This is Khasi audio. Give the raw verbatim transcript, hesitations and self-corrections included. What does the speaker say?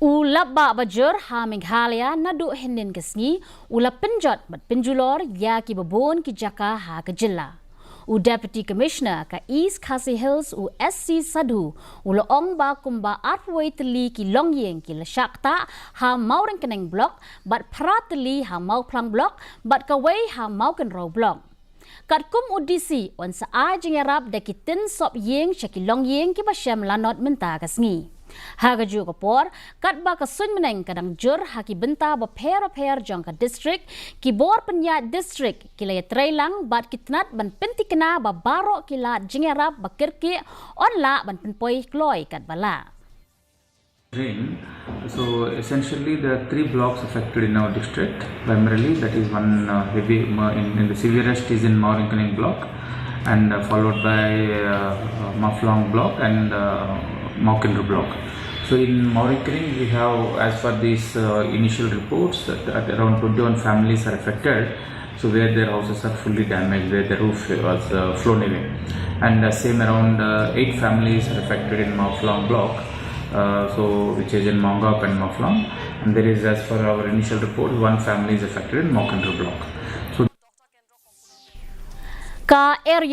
U lapbah bajur ha Meghalaya naduh hynnin ka sngi u la pynjot bad pynjulor ïa ki babun ki jaka ha ka jylla. U Deputy Commissioner ka East Khasi Hills, u S C Sadhu, u la ong ba kumba arphew tylli ki longïing ki la shah ktah ha Mawryngkneng Block, bad phra tylli ha Mawphlang Block, bad kawei ha Mawkynrew Block. Katkum u D C, un sa ai jingïarap da ki tin sop ïing sha ki longïing kiba shem lanot mynta ka sngi. Ha kajuh ka por, katba ka suiñbneng ka dang jur ha ki bynta bapher bapher jong ka district, ki bor pynïaid district ki la ïatreilang bad ki tnat ban pyntikna ba baroh ki lad jingïarap ba kyrkieh, un lah ban pynpoi kloi katba lah. Drain. So essentially, there are three blocks affected in our district. Primarily, that is one uh, heavy uh, in, in the severest is in Mawryngkneng block, and uh, followed by uh, uh, Mawphlang block and uh, Mawkynrew block. So in Mawryngkneng, we have, as per these uh, initial reports, that, that around twenty-one families are affected. So where their houses are fully damaged, where the roof was uh, flown away. And uh, same around uh, eight families are affected in Mawphlang block, uh, so which is in Mawngap and Mawphlang. And there is, as per our initial report, one family is affected in Mawkynrew block. So Ka area